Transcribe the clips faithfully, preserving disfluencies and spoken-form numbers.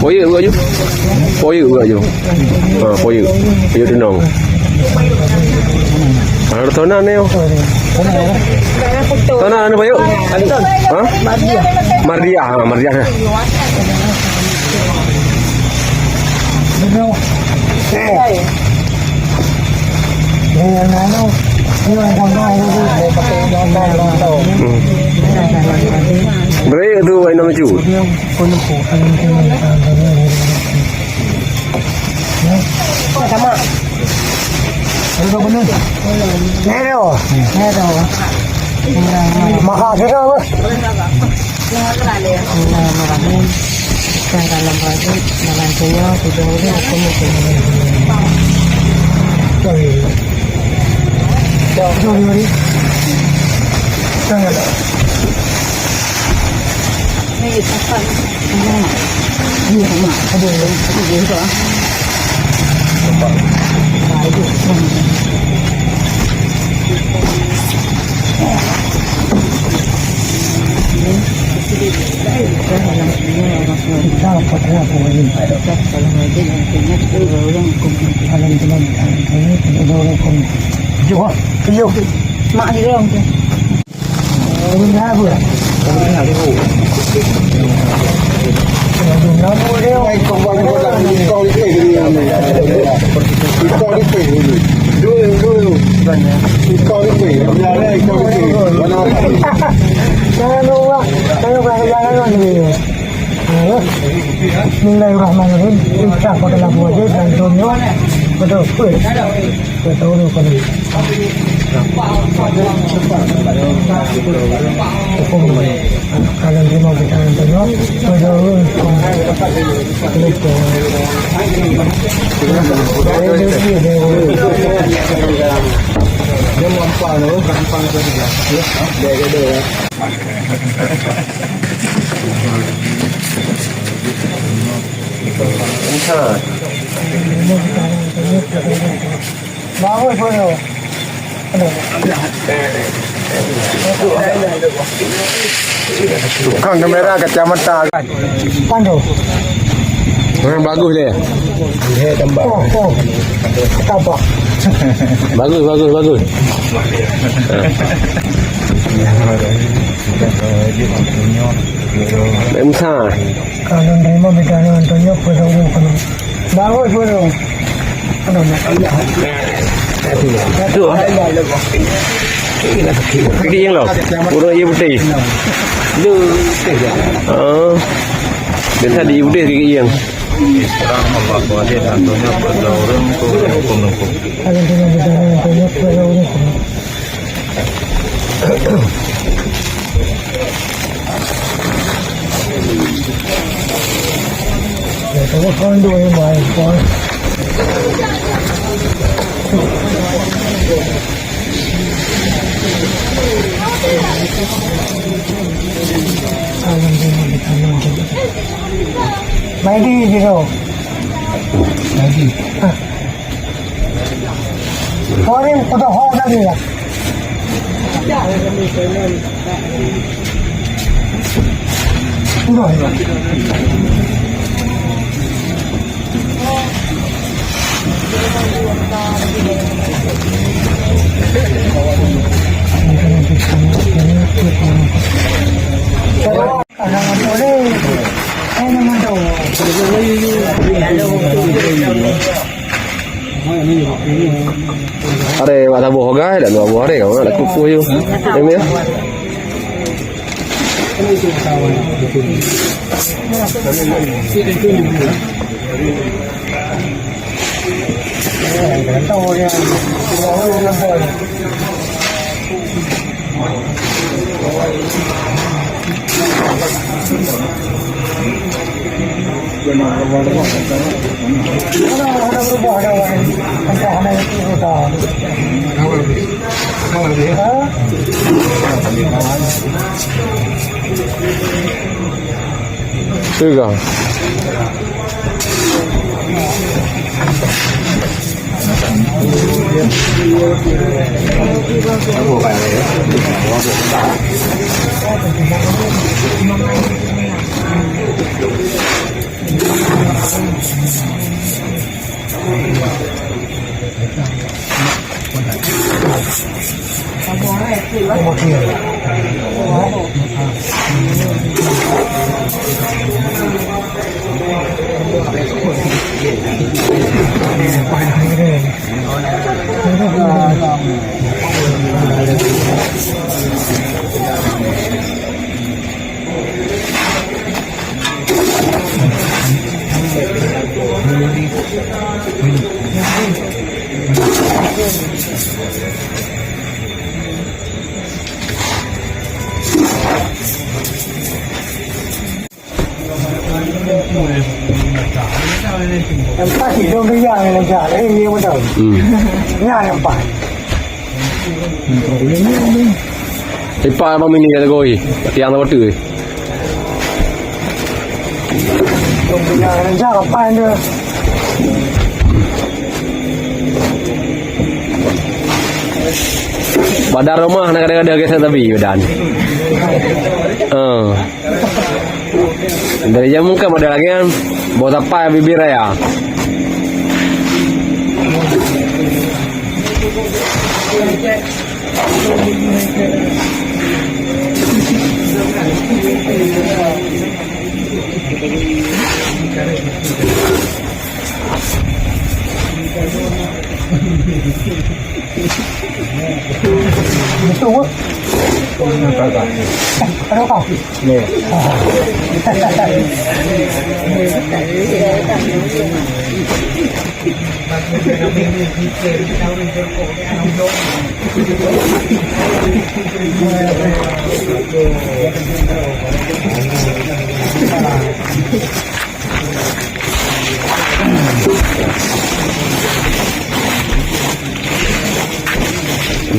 Poyek buat ju. Poyek buat ju. Ha, poyek. Poyek tenang. Ada tonan ni. Tonan ni poyek. Ha? Mardiah, ha, Mardiah. Hmm. Break tu, ai nama cu. Sama. Nero. Nero. Maha sira. Bismillahirrahmanirrahim. Dalam baju, dalam tuyo, tujuh orang, aku ni. Sorry. Sorry, sorry. Sorry. Mak ni orang tu. Bismillahirrahmanirrahim. Insya Allah, betul. Betul, betul. Hukum, kalau dia mau kita nonton, betul. Dia mampan tu, mampan tu juga. Dia ada, ya. Bisa. Bagus, Bro. Tukang kamera kacamata. Pandu. Hmm, bagus dia. Oh, oh. Tampak. Bagus, bagus, bagus. Baik, Musa. Kalau nerima bidang Antonio, pada umur kami. Bagus, Bro. Satu, ah. Kaki yang lo. Urang iya putih. Lu putih ya? Oh. Biasa di putih kaki yang. Sekarang apa, apa dia, Antonio, pada orang tu, hukum, hukum. Kalau dia bidang Antonio, pada umur kami. Mai di, Jiro. Mai di. Ah. Kemarin udah ho tadi ya. Udah ya. Are, wak saboh, guys, dak dua boh are, kawan, dak kuku you. Ini ya. Tiga. Yang pasti dong dia yang nak cari, ini yang betul. Hmm. Ni yang pas. Lepas abang mini kata koi, tiang sama tu. Dong dia yang nak cari, apa yang dia? Pada rumah nak ada-ada kisah tapi badan. Ah. Dari jameun kan pada lagi kan, bawa tapai bibir raya.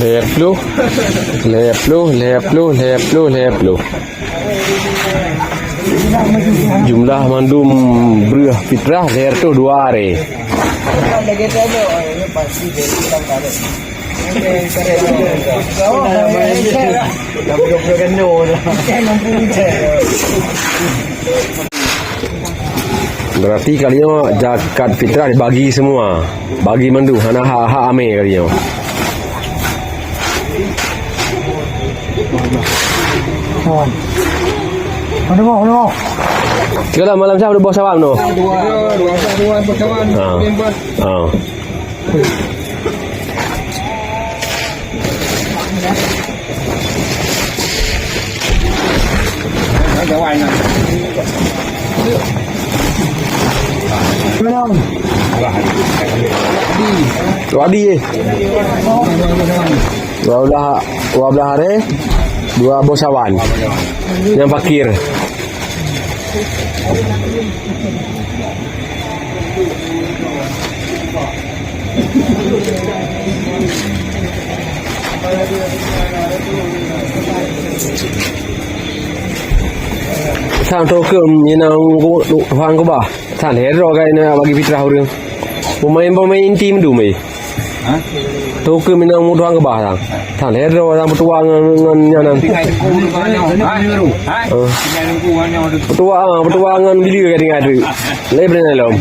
Lhèe ploh, lhèe ploh, lhèe ploh, lhèe ploh, lhèe ploh. Jumlah mandum breueh fitrah lhèe reutôh dua aré. Berarti kali nyoe zakat fitrah dibagi semua. Bagi mandum, hana hak-hak amé kali nyoe. Kawan. Aduh, aduh. Kira malam siapa ada bos awam tu? Dua, dua, dua, dua, bos awam. Ha. Empat. Ha. Wadi, eh. Dua belah, dua belah hari, dua bosawan. Yang fakir. Sang tokeum nyinang Tuhan keubah. Sang lhèe droe ka inan bagi fitrah ureueng. Pemain-pemain inti meudum, eh. Hah? Tokeum inong mutuang keubah sang. Sang lhèe droe sang peutuwa ngon, ngon nyan nan. Tinggai teuku ngon nyoe. Hah? Hah? Eh. Tinggai teuku ngon nyoe tu. Peutuwa, ah, peutuwa ngon bileue ka tinggai tu. Lé beureueng lom.